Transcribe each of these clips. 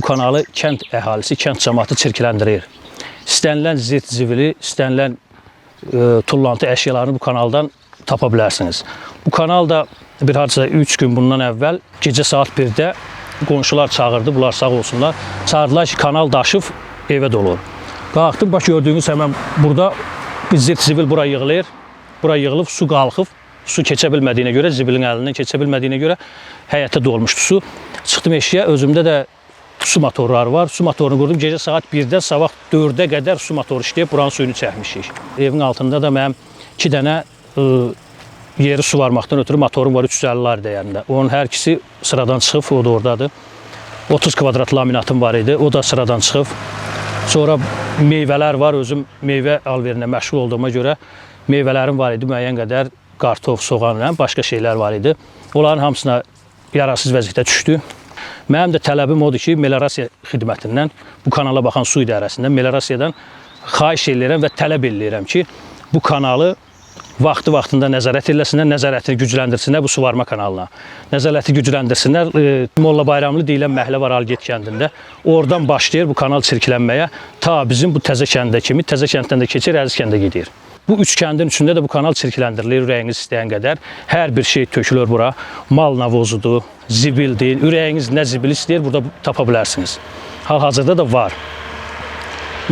Bu kanalı kənd əhalisi, kənd cəmaatı çirkləndirir. İstənilən zirt zibili, istənilən tullantı əşyalarını bu kanaldan tapa bilərsiniz. Bu kanal da bir hardasa 3 gün bundan əvvəl gecə saat 1-də qonşular çağırdı, bunlar sağ olsunlar. Çağırdılar ki, kanal daşıb evə dolur. Qalxdım, bax gördüyünüz həmən burada bir zirt zibil bura yığılır. Bura yığılıb, su qalxıb. Su keçə bilmədiyinə görə, zibilin əlindən keçə bilmədiyinə görə həyətə dolmuşdu su. Çıxdım eşiyə, özümdə də su motorları var. Su motorunu qurdum. Gecə saat 1-dən sabah 4-ə qədər su motoru işləyib buranın suyunu çəkmişik. Evin altında da mənim 2 dənə yeri suvarmaqdan ötürü motorum var 350 lar dəyərində. Onun hər ikisi sıradan çıxıb, o da oradadır. 30 kvadrat laminatım var idi, o da sıradan çıxıb. Sonra meyvələr var, özüm meyvə alverinə məşğul olduğuma görə meyvələrim var idi müəyyən qədər, kartof, soğanla başqa şeylər var idi. Onların hamısına yararsız vəziyyətə düşdü. Mənim də tələbim odur ki, meliorasiya xidmətindən, bu kanala baxan su idarəsindən, meliorasiyadan xahiş eləyirəm və tələb eləyirəm ki, bu kanalı vaxtı-vaxtında nəzarət eləsinlər, nəzarətini gücləndirsinlər bu suvarma kanalına. Nəzarəti gücləndirsinlər. Molla Bayramlı deyilən məhəllə var Alget kəndində. Oradan başlayır bu kanal çirklənməyə ta bizim bu Təzə kəndə kimi, Təzə kənddən də keçir, Əziz kəndə gedir. Bu üç kəndin içində də bu kanal çirkləndirilir ürəyiniz istəyən qədər. Hər bir şey tökülür bura. Mal navozudur, zibildir. Ürəyiniz nə zibil istəyir, burada tapa bilərsiniz. Hal-hazırda da var.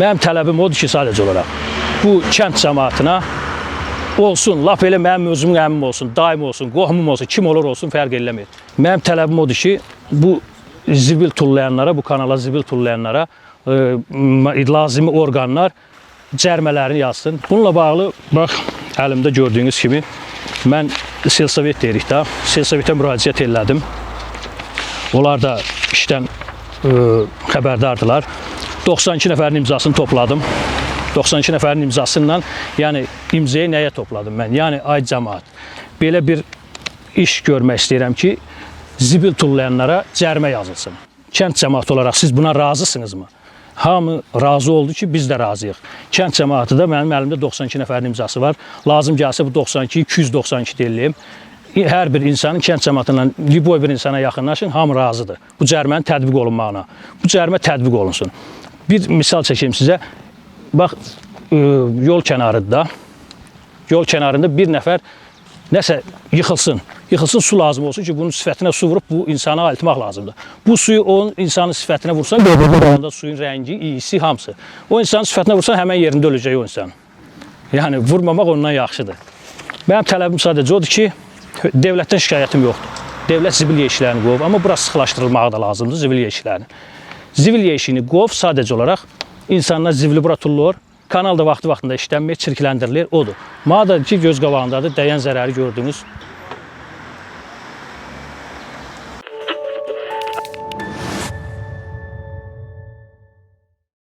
Mənim tələbim odur ki, sadəcə olaraq bu kənd cəmaatına olsun, lap elə mənim özümün əmim olsun, dayım olsun, qohumum olsun, kim olur olsun fərq eləmir. Mənim tələbim odur ki, bu zibil tullayanlara, bu kanala zibil tullayanlara lazımi orqanlar cərmələrini yazsın. Bununla bağlı bax əlimdə gördüyünüz kimi mən Selsovet deyirik də, Selsovetə müraciət elədim. Onlar da işdən xəbərdardılar. 92 nəfərin imzasını topladım. 92 nəfərin imzasıyla, yəni imzayı nəyə topladım mən? Yəni ay cəmaat, belə bir iş görmək istəyirəm ki, zibil tullayanlara cərimə yazılsın. Kənd cəmaatı olaraq siz buna razısınızmı? Hamı razı oldu ki, biz də razıyıq. Kənd cəmaatı da mənim əlimdə 92 nəfərin imzası var. Lazım gəlsə bu 92, 292 deyiləyim. Hər bir insanın kənd cəmaatından liboy bir insana yaxınlaşın, hamı razıdır. Bu cərimənin tətbiq olunmağına. Bu cərimə tətbiq olunsun. Bir misal çəkeyim sizə. Bax, yol kənarında, yol kənarında bir nəfər nəsə yıxılsın. Yıxılsın, su lazım olsun ki, bunun sifətinə su vurub bu insanı ayıltmaq lazımdır. Bu suyu onun insanın sifətinə vursan, onda suyun rəngi, iyisi, hamısı. O insanın sifətinə vursan, həmən yerində öləcək o insan. Yəni vurmamaq ondan yaxşıdır. Mənim tələbim sadəcə odur ki, dövlətdən şikayətim yoxdur. Dövlət zibil yeşiklərini qov, amma bura sıxlaşdırılmağı da lazımdır zibil yeşiklərinin. Zibil yeşiyini qov sadəcə olaraq insanlar zibili bura tullur. Kanal da vaxtı-vaxtında işlənmir, çirkləndirilir, odur. Madam ki, göz qabağındadır, dəyən zərəri gördünüz.